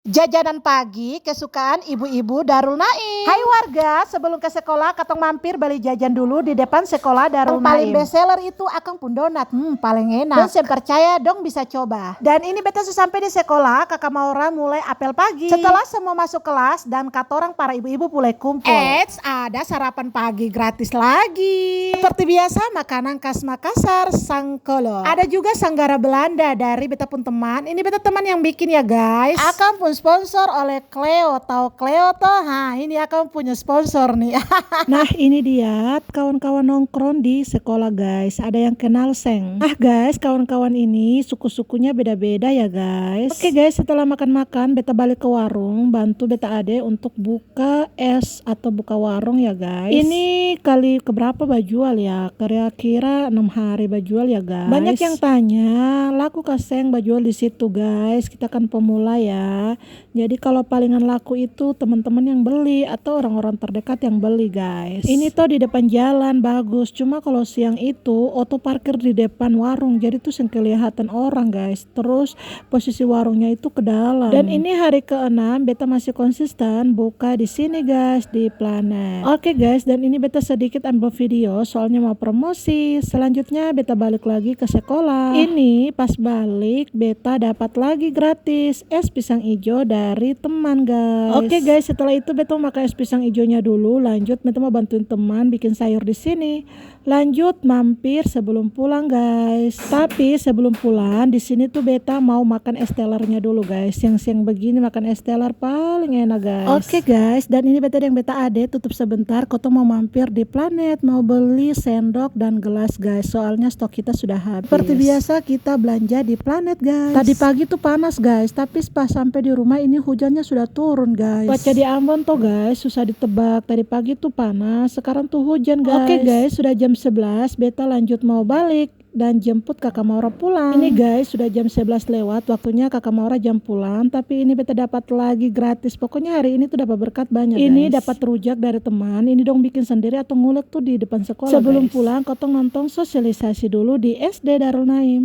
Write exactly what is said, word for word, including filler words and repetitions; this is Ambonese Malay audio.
Jajanan pagi kesukaan ibu-ibu Darul Naim. Hai warga, sebelum ke sekolah, katong mampir beli jajan dulu di depan sekolah Darul Naim. Yang paling best seller itu akang pung donat, hmm, paling enak. Dong seng percaya, dong bisa coba. Dan ini beta su sampe di sekolah, Kaka Maura mulai apel pagi. Setelah semua masuk kelas dan katorang para ibu-ibu mulai kumpul. Eits, ada sarapan pagi gratis lagi. Seperti biasa, makanan khas Makassar, sangkolo. Ada juga sanggara Belanda dari beta pung teman. Ini beta teman yang bikin ya, guys. Akang pung sponsor oleh Cleo. Tau Cleo toh? Ha, ini akang punya sponsor nih. Nah, ini dia kawan-kawan nongkrong di sekolah, guys. Ada yang kenal seng? Ah, guys, kawan-kawan ini suku-sukunya beda-beda ya, guys. Oke, guys, setelah makan-makan, beta balik ke warung, bantu beta ade untuk buka es atau buka warung ya, guys. Ini kali keberapa bajual ya? Kira-kira enam hari bajual ya, guys. Banyak yang tanya, laku ka seng bajual di situ, guys? Kita kan pemula ya. Jadi kalau palingan laku itu teman-teman yang beli atau orang-orang terdekat yang beli, guys. Ini tuh di depan jalan bagus, cuma kalau siang itu oto parkir di depan warung, jadi tuh seng kelihatan orang, guys. Terus posisi warungnya itu ke dalam. Dan ini hari keenam beta masih konsisten buka di sini, guys, di Planet. Oke, guys, dan ini beta sedikit ambil video soalnya mau promosi. Selanjutnya beta balik lagi ke sekolah. Ini pas balik beta dapat lagi gratis es pisang ijo dari teman, guys. Oke, guys, setelah itu beta mau makan es pisang ijonya dulu, lanjut beta mau bantuin teman bikin sayur di sini. Lanjut mampir sebelum pulang, guys. Tapi sebelum pulang, di sini tuh beta mau makan es telernya dulu, guys. Siang-siang begini makan es teler paling enak, guys. Oke, guys, dan ini beta deng beta ade tutup sebentar, kotong mau mampir di Planet, mau beli sendok dan gelas, guys. Soalnya stok kita sudah habis. Seperti biasa, kita belanja di Planet, guys. Tadi pagi tuh panas, guys, tapi pas sampai di rumah ini hujannya sudah turun, guys. Cuaca di Ambon tuh, guys, susah ditebak. Tadi pagi tuh panas, sekarang tuh hujan, guys. Oke, guys, sudah jam sebelas, beta lanjut mau balik dan jemput Kaka Maura pulang. Ini, guys, sudah jam sebelas lewat, waktunya Kaka Maura jam pulang, tapi ini beta dapat lagi gratis. Pokoknya hari ini tuh dapat berkat banyak, guys. Ini dapat rujak dari teman, ini dong bikin sendiri atau ngulek tuh di depan sekolah, guys. Sebelum pulang, kotong nonton sosialisasi dulu di S D Darul Naim.